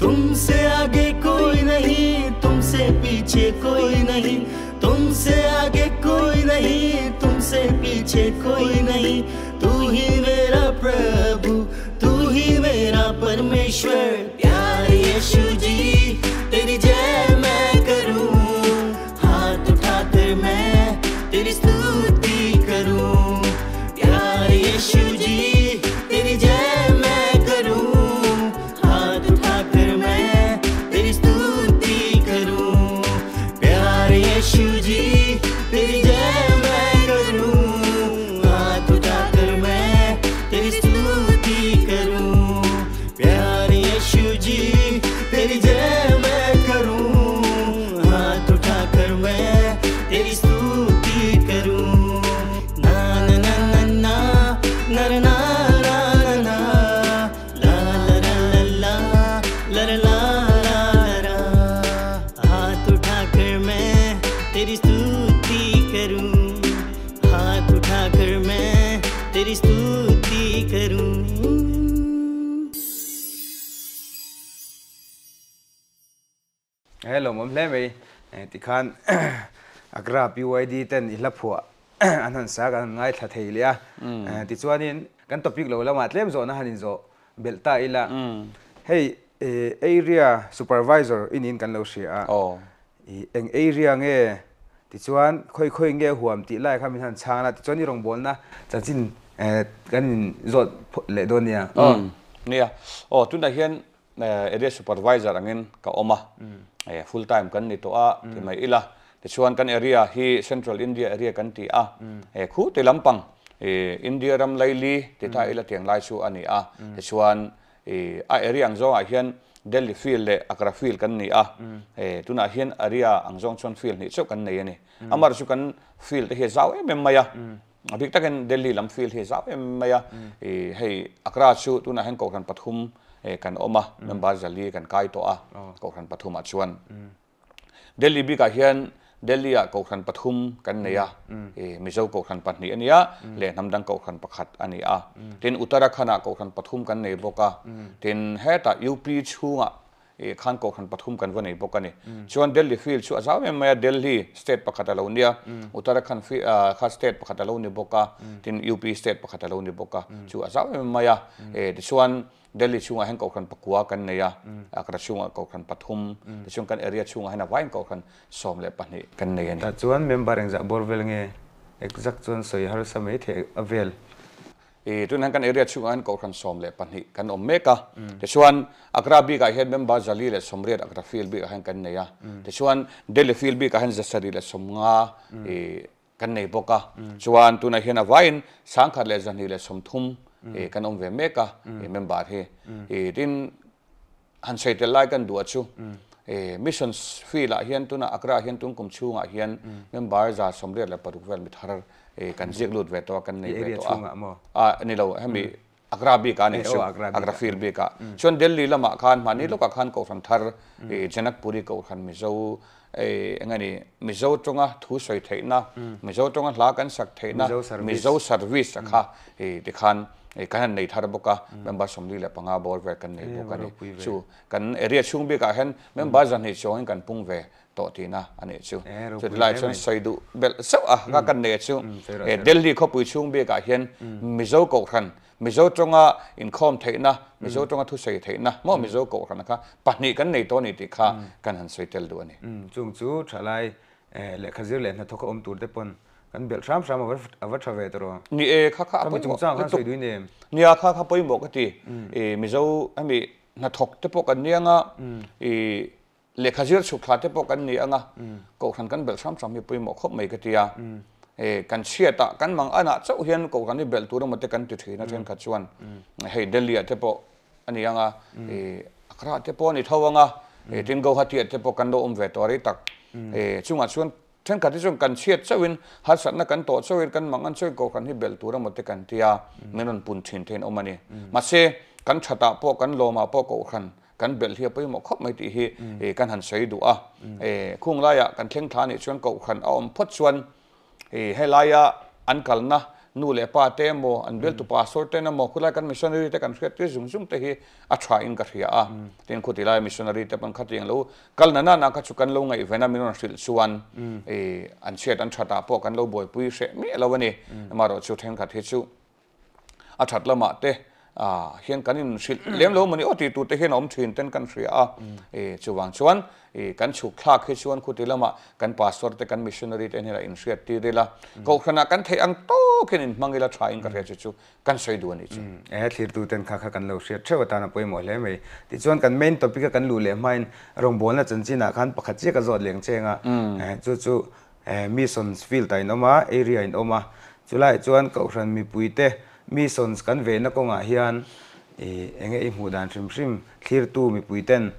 तुमसे आगे कोई नहीं, तुमसे पीछे कोई नहीं, तुमसे आगे कोई नहीं, तुमसे पीछे कोई नहीं। तू ही मेरा प्रभु, तू ही मेरा परमेश्वर। प्यारे यीशु जी तेरी जय मैं करूं, हाथ उठाकर मैं तेरी स्तुति करूं। प्यारे यीशु जी जी तेरी जय मैं करूं, हाथ उठाकर मैं तेरी स्तुति करूं। प्यारे यीशु जी तेरी जय मैं करूं, हाथ उठाकर मैं तेरी स्तुति करूं। ना ना ना ना ना ना ना ना ना ला ला ला ला ला ला ला ला, हाथ उठाकर मैं तेरी स्तुति करूं, हाथ उठाकर मैं तेरी स्तुति करूं। Hello mom hle mai tikhan Agra PYD ten i hla phuah an han sa kan ngai thla thei leh a, tichuanin kan topic lo lamah tlem zawhna han inzawh belh ta ila. Hei area supervisor inin kan lo hria a, eng area nge tichuan khawi khawi nge huam tih lai kha min han chhang la, tichuan i rawngbawlna chanchin kan inzawt leh dawn nia. Nia, aw tunah hian area supervisor angin ka awm a, full time kan ni tawh a ti mai ila, tichuan kan area hi Central India area kan ti a, khu ti lampang India ram laili ti ta ila tiang lai chu a ni a, tichuan a area ang zawngah hian Delhi field leh Agra field kan ni a, tunah hian area ang zawng chuan field hnih chauh kan nei a ni. Amar chu kan field te hi a zau em em mai a, a bik takin Delhi lam field hi a zau em mai a, hei Agra chu tunah hian Kohhran pathum kan awm a, member zali kan kai tawh a Kohhran pathumah chuan. Delhi bikah hian Delhi-ah Kohhran pathum kan nei a, Mizo Kohhran pahnih a ni a, leh hnam dang Kohhran pakhat a ni a. Tin, Uttarakhand-ah Kohhran pathum kan nei bawk a, tin hetah UP chhungah khan Kohhran pathum kan va nei bawk a ni. Chuan Delhi field chu a zau em mai a, Delhi state pakhat a lo nia, Uttarakhand kha state pakhat a lo ni bawk a, tin UP state pakhat a lo ni bawk a, chu a zau em mai a. Tichuan Delhi chhungah hian Kohhran pakua kan nei a, Agra chhungah Kohhran pathum, tichuan kan area chhungah hian a vaiin Kohhran 12 kan nei a ni. Tah chuan member engzah bawr vel nge exact chuan sawi harsa mai theih a vel? Tunah hian kan area chhungah hian Kohhran 12 kan awm mek a, tichuan Agra bikah hian member 480 Agra field bikah hian kan nei a, tichuan Delhi field bikah hian 750 kan nei bawk a, chuan tunah hian a vaiin 1230 kan awm ve mek a member hi. Tin han sawi tel lai kan duh a chu mission field ah hian tunah Agra hian tun kum chhungah hian member 186 vel mi thar kan ziak lut ve tawh a, kan nei ve tawh a. Ni lo hemi Agra bik ah a ni chu, Agra field bik ah. Chuan Delhi lamah khan mahni lawkah khan Kohhran thar Janakpuri Kohhran Mizo eng a ni Mizo tawnga thu sawi theihna, Mizo tawnga hla kan sak theihna, Mizo service a kha tikhan kan han nei thar bawk a, member 45 bawr vel kan nei bawk a ni. Chu kan area chhung bikah hian member 200 chuangin kan pung ve tawh tihna a nih chu. Chutilai chuan sawi duh belh zauh a ka kan nei a chu. Delhi khawpui chhung bikah hian Mizo Kohhran, Mizo tawnga inkhawm theihna, Mizo tawnga thusawi theihna maw Mizo Kohhran kha pahnih kan nei tawh a ni tih kha kan han sawi tel duh a ni. Chung chu thalai lehkha zir leh hnathawk a awm tur te pawn kan belh hram hram a va tha ve tawh. Ni e, kha kha a pawimawh lutuk. Nia kha kha pawimawh ka ti. Mizo hemi hnathawk te pawh kan ni anga Lehkha zir chhuk thla te pawh kan ni ang a, Kohhran kan belh hram hram hi pawimawh khawp mai ka ti a. Kan chhiat ah, kan mang anah chauh hian Kohhran hi belh tur emaw te kan ti thin a thenkhat chuan hei Delhi ah te pawh a ni ang a, Accra ah te pawh a ni tho ang a, tin Guwahati ah te pawh kan lo awm ve tawh rei tak. Chungah chuan thenkhat hi chuan kan chhiat chauhin harsatna kan tawh chauhin kan mang an chauhin Kohhran hi belh tur emaw te kan ti a, min rawn pun thin thein awm a ni. Mahse, kan thatah pawh kan lawmah pawh Kohhran kan belh hi a pawimawh khawp mai tih hi kan han sawi duh a. Khung laiah kan thleng thla nih chuan Kohhran a awm phawt chuan helaia an kalna nu leh pa te emaw an bialtu pastor ten emaw khulai kan missionary te kan hriat tir zung zung te hi a tha in ka hria a. Tin khuti lai missionary te pawn khatiang lo kal na nana kha chu kan lo ngaihven a min rawn hrilh chuan an chhiat an thatah pawh kan lo buaipui hreh miah lo a ni. Amaherawhchu chu thenkhat hi chu a that lamah te hian kan inhrilh lem lo mawni aw tih tur te hian a awm thin ten kan hria a, chuvang chuan kan chhuk thlak hi chuan khuti lamah kan pastor te kan missionary te hnenah inhriat tir ila, kohhranah kan theih ang tawk hian inhmang ila tha in ka hria chu chu kan sawi duh a nih chu. E thlirtu ten kha kha kan lo hriat theuh atan a pawimawh hle mai. Tichuan kan main topic a kan luh leh hmain rawngbawlna chanchinah khan pakhat chiah ka zawt leng cheng a, chu chu. Missions field ah in awm a, area in awm a, chulaiah chuan Kohhran mipuite Missions kan vehna kawngah hian enge i hmuh dan hrim hrim thlirtu mipuiten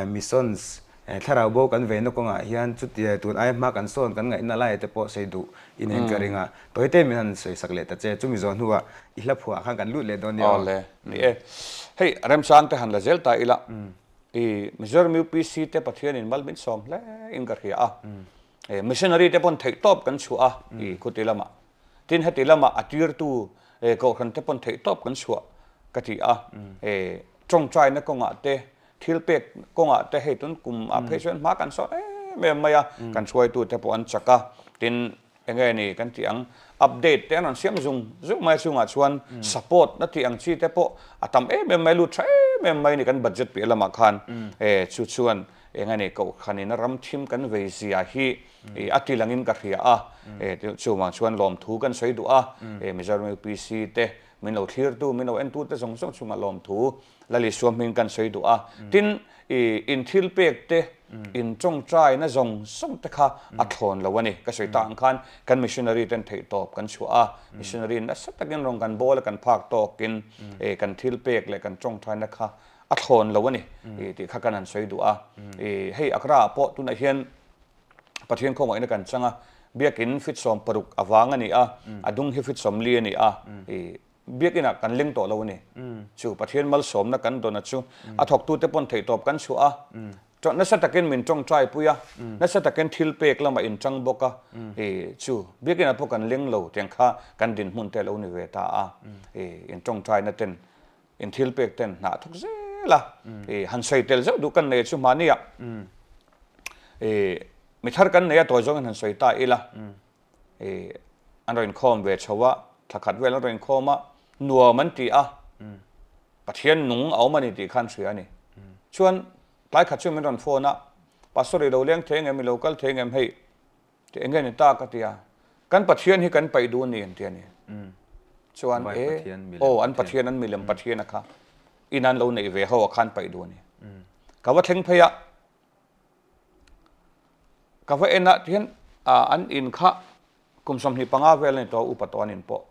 Missions thlarau bo kan vehna kawngah hian chutia tun aia hma kan sawn kan ngaihna laiah te pawh sawi duh i nen ka ring a, tawite min han sawi sak leh ta che, chumi zawh hnuah i hla phuah khan kan lut leh dawn nia aw. Awle, ni e. Hei remchang te han la zel ta ila. I Mizoram UPC te Pathian in mal min sawm hle in ka hria a. Missionary te pawn theih tawp kan chhuah a i khuti lamah. Tin heti lamah a tirtu kohhran te pawn theih tawp kan chhuah ka ti a. Tawngtaina kawngah te, thil pek kawngah te hei tun kum ah phei chuan hma kan sawn em em mai a. Kan hruaitu te pawh an chak a. Tin Enge ni kan tih ang, update te an rawn siam zung zung mai a chungah chuan support na tih ang chi te pawh a tam em em mai, lut tha em em mai ni kan budget piah lamah khan e chu chuan enge ni kohhranin a ram thim kan vei zia hi a ti langin ka hria a, e chuvang chuan lawmthu kan sawi duh a, e Mizoram UPC te min lo thlirtu min lo entu te zawng zawng chungah lawmthu Lal Isua hming kan sawi duh a, tin i inthil pek te, in tawngtaina zawng zawng te kha a thlawn lo a ni. Ka sawi tak ang khan kan missionary ten theih tawp kan chhuah a, missionary nasa takin rawn kan bawl a, kan phak tawkin kan thil pek leh kan tawngtaina kha a thlawn lo a ni tih kha kan han sawi duh a. Hei Accra ah pawh tunah hian Pathian khawngaihna kan chang a, biakin fit 60 avang a ni a, a dung hi fit 40 a ni a, Biakinah kan leng tawh lo a ni. Chu Pathian malsawmna kan dawn a chu a thawktute pawn theihtawp kan chhuah a, nasa takin min tawngtai pui a, nasa takin thil pek lamah in tang bawk a, i chu biakinah pawh kan leng lo tiang kha kan dinhmun te a lo ni ve ta a, i in tawngtaina ten in thil pek ten hnah thawk zel a, i han sawi tel zeuh duh kan nei chu mahniah i mithar kan nei a tawi zawngin han sawi ta ila. I an rawn inkhawm ve chho a, thla khat vel an rawn inkhawm a, nuam an ti a, Pathian nung a awm a ni tih kha an hria a ni. Chuan tlai khat chu min rawn phone a, Pastor i lo leng thei engem, i lo kal thei engem hei, ti enge ni ta ka ti a, kan Pathian hi kan paih duh a ni an ti a ni. Chuan e, aw an Pathian an milem Pathian a kha in an lo neih ve ho a khan paih duh a ni. Ka va thleng phei a. Ka va en ah hian an in kha kum 25 vel a ni tawh a, upa tawh an in pawh.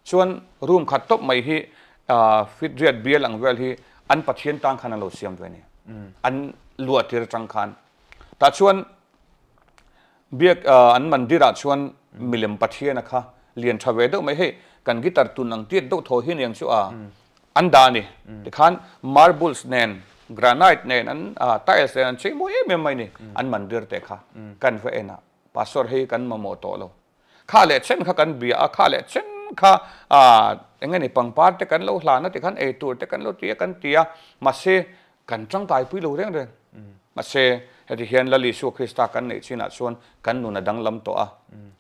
Chuan room khat tawp mai hi fit riat bial ang vel hi an Pathian tang khan an lo siam ve a ni. An luah tir atang khan. Tah chuan biak an mandir ah chuan milem Pathian a kha lian tha ve deuh mai hei kan guitar tun ang tiat deuh thaw hi aniang chu a. An dah a ni. Tikhan marbles nen, granite nen, an tiles nen an chei mawi em em mai ni. An mandir te kha kan va en a, Pastor hei kan mamawh tawh lo. Kha leh chen kha kan bia a, kha leh chen kha eng nge ni pangpar te kan lo hlan a tikhan ei tur te kan lo ti a kan ti a, mahse kan tangkai pui lo reng reng. Mahse heti hian Lal Isua Krista kan neih chinah chuan kan nun a danglam tawh a,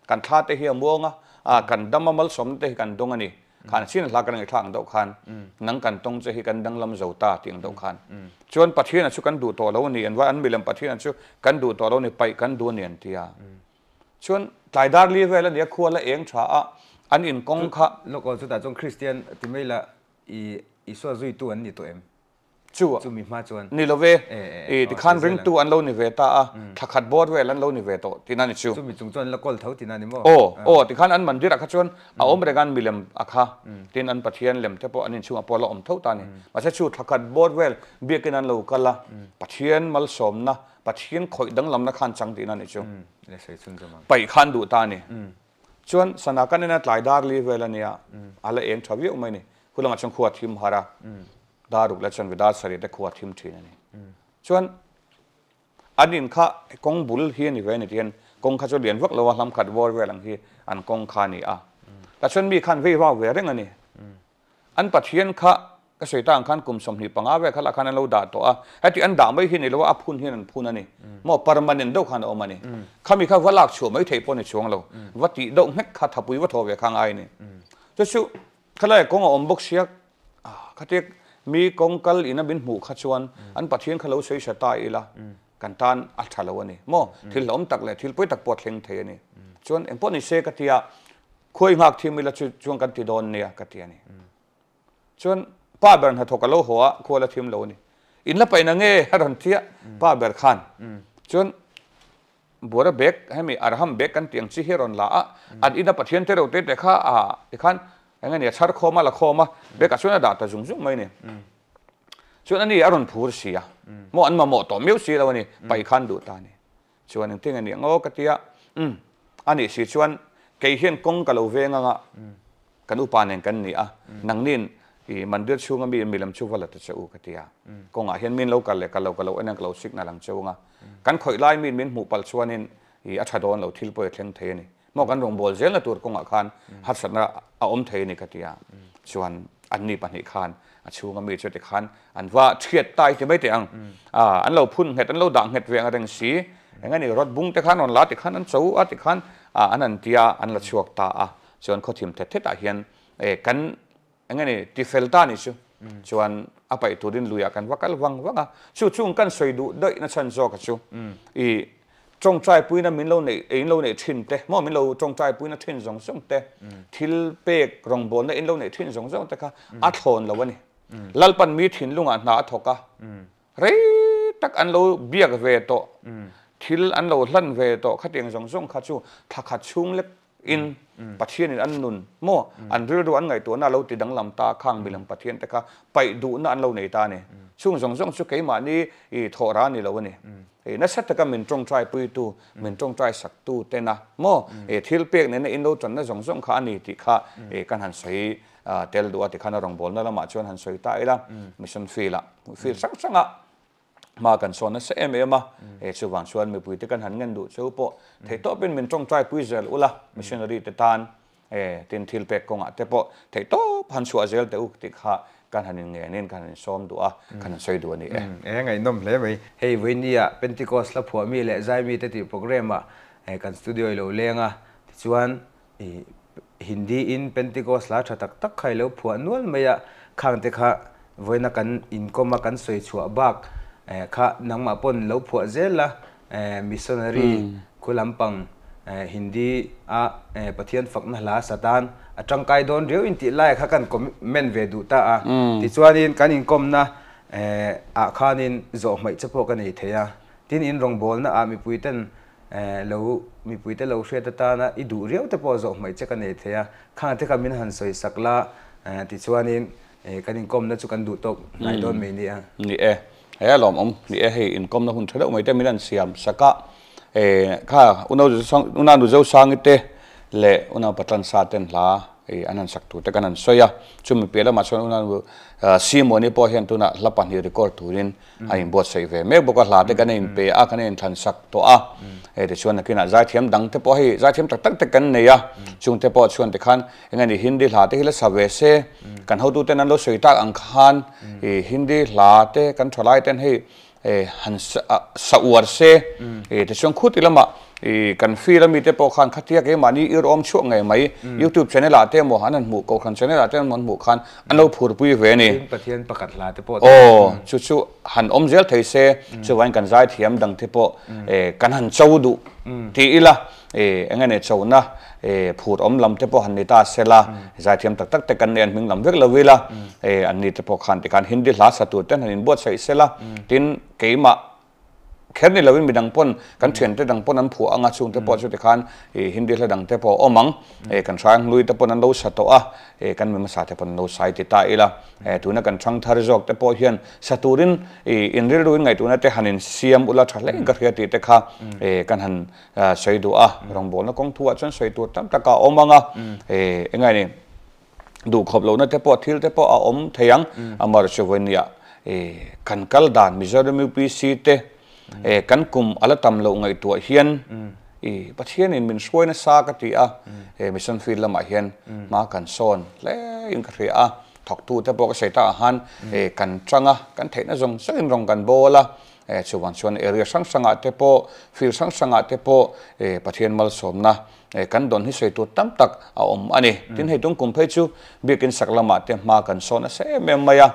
kan thla te hi a muang a, kan dam a malsawmna te hi kan dawng a ni. Khan chin hla kan ngaihthlak ang deuh khan nang kan tawng che hi kan danglam zo ta tih ang deuh khan chuan Pathian chu kan duh tawh lo a ni an vai an milem Pathian chu kan duh tawh lo a ni paih kan duh a ni an ti a chuan tlai dar li vel a nia khua la eng tha a an in kawng kha Lawk aw chutah chuan Kristian ti mai la i Isua zuitu an ni tawh em? Chu Chumi hma chuan. Ni lo ve. I tikhan ringtu an lo ni ve ta a, thla khat bawr vel an lo ni ve tawh tihna ni chu. Chumi chung chuan la kawl tho tihna ni maw? Aw, aw, tikhan an mandir ah kha chuan a awm reng a, an milem a kha, tin an Pathian lem te pawh an inchhungah pawh a la awm tho ta a ni. Mahse chu thla khat bawr vel biakin an lo kal a, Pathian malsawmna, Pathian khawih danglamna khan chang tihna ni chu. Paih khan duh ta a ni. Chuan sana kan ena tlai dar li vel a nia, a la eng tha viau mai ni. Khulangah chuan khua thim har a, dar ruk la chuan dar sarih te khua thim thin a ni. Chuan an in kha kawng bul hi a ni ve a ni tihian kawng kha chu lian vak lo a, hlam khat vawr vel ang hi an kawng kha a ni a. Tah chuan mi khan vei vau ve reng a ni. An Pathian kha ka sawi ta ang khan kum 25 vel kha lah khan an lo dah tawh a, heti an dah mai hi ni lo a, a phun hian an phun a ni. Maw permanent deuh khan a awm a ni. Khami kha va lak chhuah mai theih pawh ni chuang lo, va tih deuh nghek kha thapui va thaw ve kha ngai a ni. Chu chu khalai kawng a awm bawk sia, khatia mi kawng kal ina min hmuh kha chuan an Pathian kha lo sawi sa ta ila kan tan a tha lo a ni. Maw thil hlauhawm tak leh thil pawi tak pawh a thleng thei a ni. Chuan engpawh ni se ka tia Khuai nghak thim ila chu chuan kan ti dawn nia ka ti a ni. Chuan pa ber hnathawk a lo haw a, khual a thim lo a ni. In la paih na nge a rawn ti a, pa ber khan. Chuan Buara bag hemi arham bag kan tih ang chi hi a rawn la a, an ina Pathian te reuh te te kha a tikhan eng nge ni a chhar khawm a la khawm a, bag ah chuan a dah ta zung zung mai a ni. Chuan ani a rawn phur si a, maw an mamawh tawh miau si lo a ni, paih khan duh ta a ni. Chuan engtin nge ni ang aw ka ti a, umm a nih si chuan kei hian kawng ka lo veng ang a, kan upa nen kan ni a, nangnin i mandir chhunga mi milam chu va la ta che u ka ti a, kawngah hian min lo kal leh kal lo ka lo en ang ka lo signal ang cheu ang a, kan khawih lai min min hmuh palh chuanin i a tha dawn lo thil pawh i thleng thei a ni, maw kan rawngbâwl zelna tur kawngah khan harsatna a awm thei a ni ka ti a, chuan anni pahnih khan a chhunga mi chu tikhan an va thiat ta i ti mai teh ang, a an lo phun nghet an lo dah nghet ve ang reng si, eng a ni rawt bung te khan rawn la tikhan an cho a tikhan a an han tia an la chhuak ta a, chuan khawthim thet thet ah hian e kan eng a ni ti fel ta ni chu chuan a paih turin luiah kan va kal vang vang a, chu chung kan sawi duh daih na chhan zawk a chu i tawngtai puina min lo neih in lo neih thin te maw min lo tawngtai puina thin zawng zawng te thil pek rawngbawlna in lo neih thin zawng zawng te kha a thlawn lo a ni. Lalpan mi thinlungah hna a thawk a, rei tak an lo biak ve tawh, thil an lo hlan ve tawh khatiang zawng zawng kha chu thla khat chhung lek in Pathianin an nun maw an rilru an ngaihtuahna a lo ti danglam ta khang milam Pathian te kha paih duhna an lo nei ta a ni. Chung zawng zawng chu keimahni i thawh ra ni lo a ni. I nasa taka min tawngtai puitu, min tawngtai saktu tena maw i thil pek nena in lo tanna zawng zawng kha a ni tih kha i kan han sawi tel duh a tikhan a rawngbawlna lamah chuan han sawi ta ila mission field ah field hrang hrangah hma kan sawn nasa em em a, e chuvang chuan mipuite kan han ngen duh cheu pawh theihtawpin min tawngtai pui zel ula missionary te tan e tin thil pek kawngah te pawh theihtawp han chhuah zel teh u tih kha kan han inngenin kan han insawm duh a, kan han sawi duh a ni e. E ngaihnawm hle mai. Hei vawinia Pentecost hla phuah mi leh zai mi te tih program ah kan studio i lo leng a, tichuan I Hindi in Pentecost hla tha tak tak kha i lo phuah nual mai a, khang te kha vawiina kan inkawm a kan sawi chhuah bak kha nangmah pawn lo phuah zel a, missionary khu lampang Hindi a Pathian fakna hla Satan a tangkai dawn riau in tih lai kha kan comment ve duh ta a, tichuanin kan inkawmna ah khanin zawh hmaih che pawh ka nei thei a, tin in rawngbawlna ah mipui ten Lo mipuite lo hriat atana i duh riau te pawh zawh hmaih che ka nei thei a, khang te kha min han sawi sak la tichuanin kan inkawmna chu kan duh tawk hnai dawn mai nia. Ni e, he a lawmawm ni e, hei inkawmna hun tha deuh mai te min han siam sak a, kha Unau Zosangi te leh Unau Patlansa ten hla an han sak tur te kan han sawi a, chumi piah lamah chuan Unau Simoni pawh hian tunah hla pahnih record turin a inbuatsaih ve mek bawk a, hla te kan inpe a, kan inthlan sak tawh a, hei tichuan nakinah zaithiam dang te pawh hei zaithiam tak tak te kan nei a, chung te pawh chuan tikhan eng nge ni Hindi hla te hi la sa ve se, kan hotu ten an lo sawi tak ang khan ih Hindi hla te kan thalai ten hei han sa uar se, ih tichuan khuti lamah ih kan feel a mite pawh khan khatia keimahni ir awm chhuak ngei mai YouTube channel ah te emaw an han hmuh kohhran channel ah te emaw an hmuh khan an lo phurpui ve a ni. Tin Pathian pakhat hla te pawh Aw chu chu han awm zel thei se chuvain kan zaithiam dang te pawh kan han cho duh ti ila eng nge chona phur awm lam te pawh han ni ta sela zaithiam tak tak te kan nei an hming lam vek lo ila an ni te pawh khan tikhan Hindi hla sa tur ten han inbuatsaih sela tin keimah Kher ni loin midang pawn kan thiante dang pawn an phuah ang a, chungte pawh chu tikhan ih Hindi hla dang te pawh a awm ang, eh kan hrang hlui te pawn an lo sa tawh a, eh kan mi hmasa te pawn an lo sai ti ta ila, eh tuna kan thang thar zawk te pawh hian sa turin ih in rilru in ngaihtuahna te han in siam ula tha hle ka hria tih te kha eh kan han sawi duh a, rawngbawlna kawng thu ah chuan sawi tur tam tak a awm ang a, eh eng nge ni duhkhawp lohna te pawh thil te pawh a awm thei ang, amaherawhchu ih kan kal dan Mizoram UPC te kan kum a la tam loh ngaihtuah hian ih Pathianin min hruai nasa ka ti a, mission field lamah hian hma kan sawn hle in ka hria a, thawktu te pawh ka sawi takah khan kan tang a, kan theihna zawng zawngin rawng kan bawl a, chuvang chuan area hrang hrangah te pawh field hrang hrangah te pawh Pathian malsawmna Kan dawn hi sawi tur tam tak a awm a ni. Tin, hei tung kum phei chu biakin sak lamah te hma kan sawn nasa em em mai a,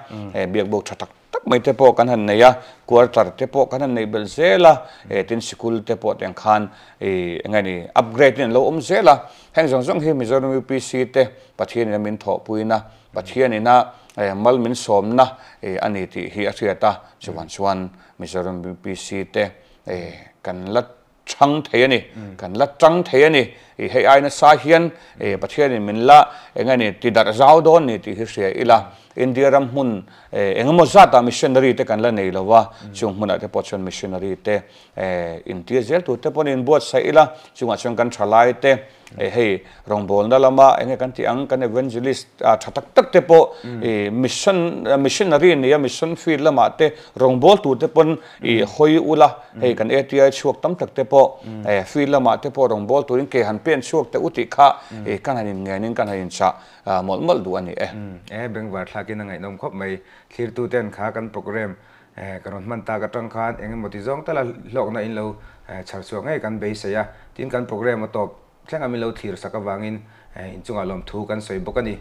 biakbuk tha tak tak mai te pawh kan han nei a, quarter te pawh kan han neih belh zel a, tin sikul te pawh tiang khan eng nge ni upgrade in an lo awm zel a. Heng zawng zawng hi Mizoram UPC te Pathian ina min thawhpuina, Pathian ina mal min sawmna a ni tih hi a hriat a, chuvang chuan Mizoram UPC te kan la. Chhang thei a ni, kan la tang thei a ni. I hei ai nasa hian Pathianin min la eng nge ni ti darh zau dawn ni tih hi hria ila, India ram hmun engemaw zatah missionary te kan la nei lo a, chung hmunah te pawh chuan missionary te intir zel tur te pawhin inbuatsaih ila, chungah chuan kan thalai te hei rawngbawlna lama eng nge kan tih ang kan evangelist tha tak tak te pawh mission missionary nia mission field lamah te rawngbâwl tur te pawn i hawi ula hei kan ATI chhuak tam tak te pawh field lamah te pawh rawngbâwl turin ke han pen chhuak teh u tih kha kan han inngenin kan han inchah mawlh mawlh duh a ni e. E bengvar thlakin a ngaihnawm khawp mai. Thlirtuten kha kan program Kan rawn hman tak atang khan eng emaw ti zawng tala hlawkna in lo chhar chhuak ngei kan beisei a, tin kan program a tawp thleng a min lo thlir sak avangin inchungah lawmthu kan sawi bawk a ni.